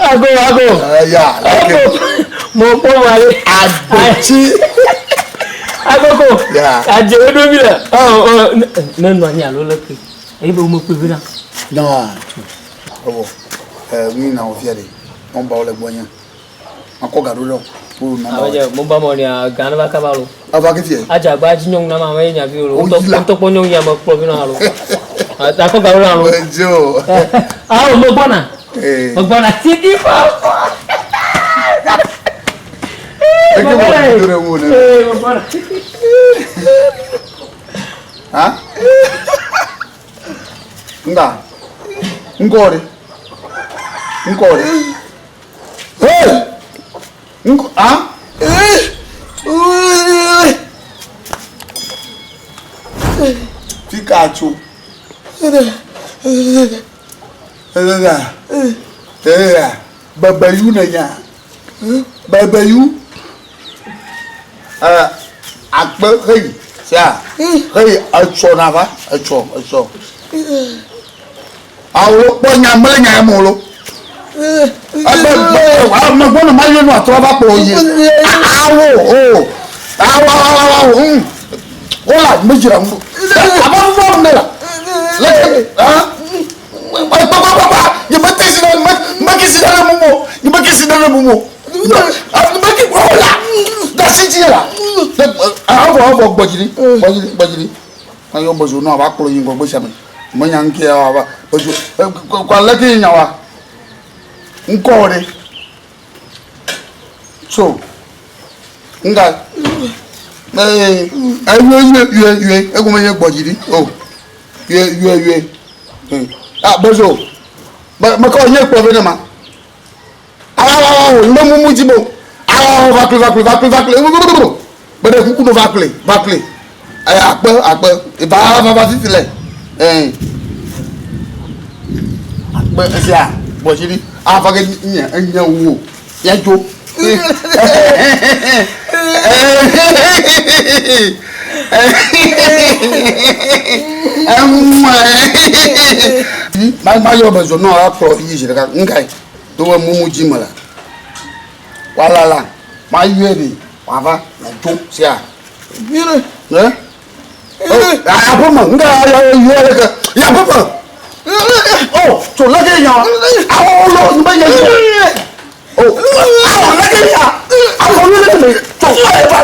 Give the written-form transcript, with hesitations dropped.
Ago, ago. Eya, Ago. Mo kpɔ mo ale. Agbetsi. Agogo. Ya. Adze wo ɖo mi le. Ɔ ɔ ne nɔ anyi alo le ke. Eye be wo me kpe vi na. Non. Ɔwɔ. Ɛ mi na wo fia de. Nɔmba wo le gbɔ nye. Makɔ ga ɖo ɖe wo. Wo nɔmba wo. Ame mo ba mo nia ga ne va kaba lo. Ava ke fie. Adze agba dzi nyɔnu na ma ame nya vi lo. Wo yi la. Ŋutɔ kpɔ nyɔnu ya me kplɔ vi na lo. Akɔ ga ɖo na lo. Edzo. Awo me gbɔna. Ee. Me gbɔna titi fɔ. Eke mo do ɖe ŋu ne. Ee me gbɔna. Ha? Nga. Ŋkɔ ɖe. Ŋkɔ ɖe. Hey! Ŋkɔ ha? Fika tso. Bebeyu ne nya. Bebeyu. Ɛ akpe heyi sia heyi etsɔ nava etsɔ etsɔ. Awo kpɔ nya mele nya ya me o lo. Egbe gbe ame gbɔ ne ma yɔ nu atrɔ va kplɔ yi. Awo o awo awo awo awo ŋ. Wola me dzra ŋu. Aba fɔ ne la. Leke ha. Kpakpakpakpa nye me te si ɖe me me ke si ɖe le mu mo. Nye me ke si ɖe le mu mo. Me ke wola. Dasi dzi la. Avɔ avɔ gbɔdzi ɖi gbɔdzi ɖi gbɔdzi ɖi. Mayɔ bezo nɔ ava kplɔ yi ŋgɔgbe sia me. Menya ŋke ya ava bezo kɔ aleke yi nya wa. Ŋkɔ wɔ ɖe. So nga ee eyue yue yue yue egɔme nye gbɔdzi ɖi o yue yue yue. Ah bezo me mekɔ nye kplɔ vɛ ne ma. Awawawawo nye mumu dzi bo. Awawawo va kple va kple va kple va kple be ɖe kuku no va kple va kple. Ɛ akpe akpe va va va fifi le. Ɛ akpe esia gbɔdzi ɖi. Ava ke nye enye wo ya dzo. Ma ma yɔ be zo nɔ akplɔ yi zi ɖeka ŋkae to be mumu dzi me la walala ma yɔe ɖi wòava nàdzo sia. Ne? Aƒe me ŋka yɔe leke yi aƒe me. O tso leke nya awo lo nybe nye o awo leke nya awo lo leke me tso va.